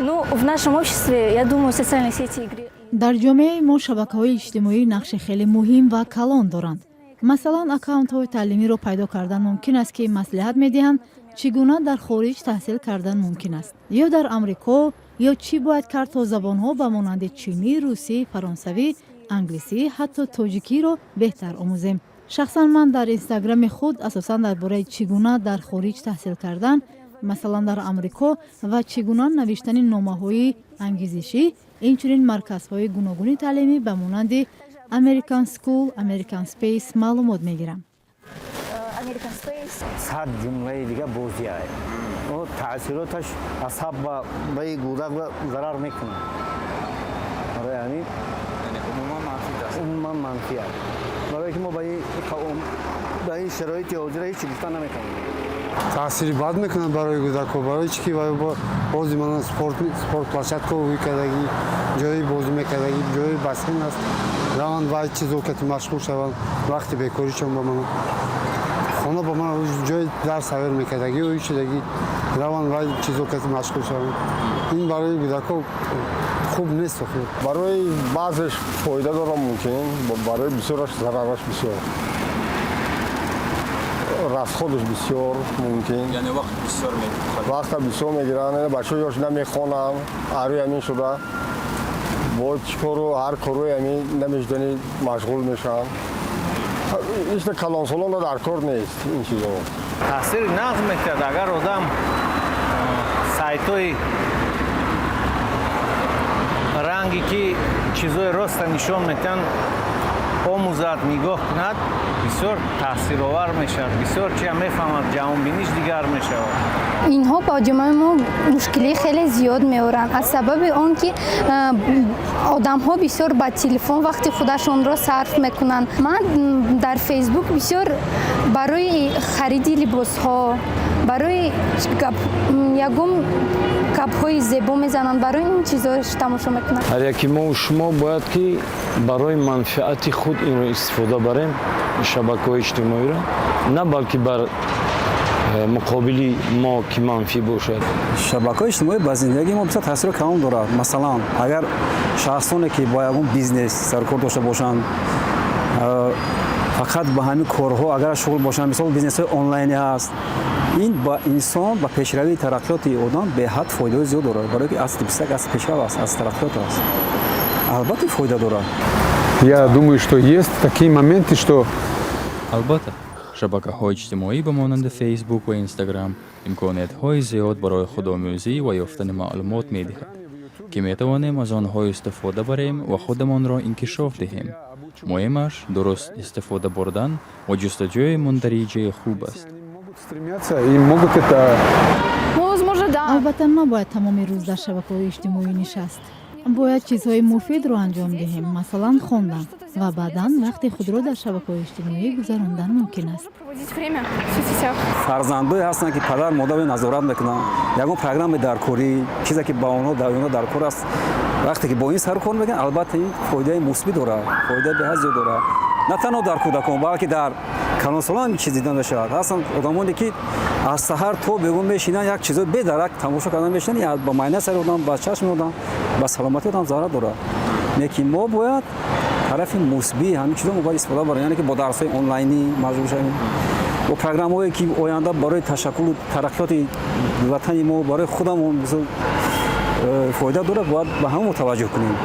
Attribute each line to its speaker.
Speaker 1: Ну, в нашем обществе, я думаю, социальные сети игры.
Speaker 2: Дар ҷомеаи мо шабакаҳои иҷтимоӣ нақши хеле муҳим ва калон доранд. Масалан, аккаунтҳои таълимиро пайдо кардан мумкин аст, ки маслиҳат медиҳанд, чӣ гуна дар хориҷ таҳсил кардан мумкин аст ё дар Амрико, ё чӣ бояд кард, то забонҳо ба монанди чинӣ, русӣ, фаронсавӣ, англисӣ, ҳатто тоҷикиро беҳтар омӯзем. Шахсан ман дар Инстаграми худ асосан дар бораи чӣ гуна дар хориҷ таҳсил кардан, масалан дар Амрико, ва чӣ гуна навиштани номаҳои ангезишӣ, инчунин марказҳои гуногуни таълимӣ ба монанди American School, American Space маълумот мегирам.
Speaker 1: American Space.
Speaker 3: 100 ҷумлаи дига бозиай, о таъсироташ асаб ба и кӯдак зарар мекунад. Барои ҳамин умуман манфӣ аст, барое ки мо ба ин шароити ҳозира ҳеҷ гуфта наметавонем.
Speaker 4: Таъсири бад мекунад барои кӯдакҳо. Барои чӣ ки бози мана спорт площадка мекардагӣ, ҷои бозӣ мекардагӣ, ҷои бассейн аст, раванд вай чизо кати машғул шаванд, вақти бекоришон ба мана хона ба мана ҷои дарс ҳайёр мекардагӣ, ӯ шудагӣ, раванд вай чизо кати машғул шаванд. Ин барои кӯдакҳо хуб нест охир.
Speaker 5: Барои баъзеш фоида дорад мумкин, барои бисёраш зарараш бисёр, расходаш бисёр мумкин.
Speaker 6: Яъне вақт бисёр?
Speaker 5: Вақта бисёр мегиранд. Бачаҳо ёш намехонанд, арӯи ҳамин шуда бо чӣ кору ҳар корӯи ҳамин намешудани машғул мешаванд. Ишта калонсолонро дар кор нест ин чизо.
Speaker 7: Таъсири нағз мекард, агар одам сайтҳои ранге, ки чизҳои роста нишон метиҳанд, омӯзад, нигоҳ кунад, бисёр таъсировар мешавад, бисёр чия мефаҳмад, ҷаҳонбиниш дигар мешавад.
Speaker 8: Инҳо ба ҷомеаи мо мушкилии хеле зиёд меоранд, аз сабаби он ки одамҳо бисёр ба телефон вақти худашонро сарф мекунанд. Ман дар Фейсбук бисёр барои хариди либосҳо, барои ягон гапҳои зебо мезананд, барои ин чизҳо тамошо мекунам.
Speaker 9: Ҳар яки мо шумо бояд ки барои манфиати худ инро истифода барем, шабакаҳои иҷтимоиро, на балки бар муқобили мо ки манфӣ бошад.
Speaker 10: Шабакаҳои иҷтимоӣ ба зиндагии мо бисёр таъсири калон дорад. Масалан, агар шахсоне, ки бо ягон бизнес сарукор дошта бошанд, фақат ба ҳамин корҳо агар шуғл бошанд, мисол, бизнесҳои онлайнӣ ҳаст, ин ба инсон, ба пешравии тараққиёти одам беҳад фоидаҳои зиёд дорад, барое ки асри 21 асри пешрав аст, асри тараққиёт аст, албатта фоида дорад.
Speaker 4: Я думаю, что есть такие моменты, что
Speaker 6: Албатта, шабакаҳои иҷтимоӣ ба монанди Фейсбук ва Инстаграм имкониятҳои зиёд барои худомӯзӣ ва ёфтани маълумот медиҳад, ки метавонем аз онҳо истифода барем ва худамонро инкишоф диҳем. Муҳимаш дуруст истифода бурдан ва ҷустуҷӯи мундариҷаи хуб аст.
Speaker 4: Стремятся и могут это
Speaker 2: Албатта, набояд тамоми рӯз дар шабакаҳои иҷтимоӣ нишаст. Бояд чизҳои муфидро анҷом диҳем, масалан, хондан, ва баъдан вақти худро дар шабакаҳои иҷтимоӣ гузарондан мумкин аст.
Speaker 10: Фарзандое ҳастанд, ки падар модар назорат мекунанд, ягон программаи даркорӣ, чизе ки ба онҳо дар онҳо даркор аст, вақте ки бо ин сару кор мекунанд, албатта, ин фоидаи мусбӣ дорад, фоидаи беҳад зиёд дорад, на танҳо дар кӯдакон, балки дар калонсолон ҳам чиз дида мешавад. Ҳастанд одамоне, ки аз саҳар то бегоҳ мешинанд, як чизои бедарак тамошо кардан мешинанд, ба майна сари одам, ба чашми одам, ба саломатии одам зарар дорад. Лекин мо бояд тарафи мусбии ҳамин чизо мо бояд истифода барем, яъне ки бо дарсҳои онлайнӣ машғул шавем, бо программаҳое, ки оянда барои ташаккулу тараққиёти ватани мо, барои худамон фоида дорад, бояд ба ҳамон таваҷҷӯҳ кунем.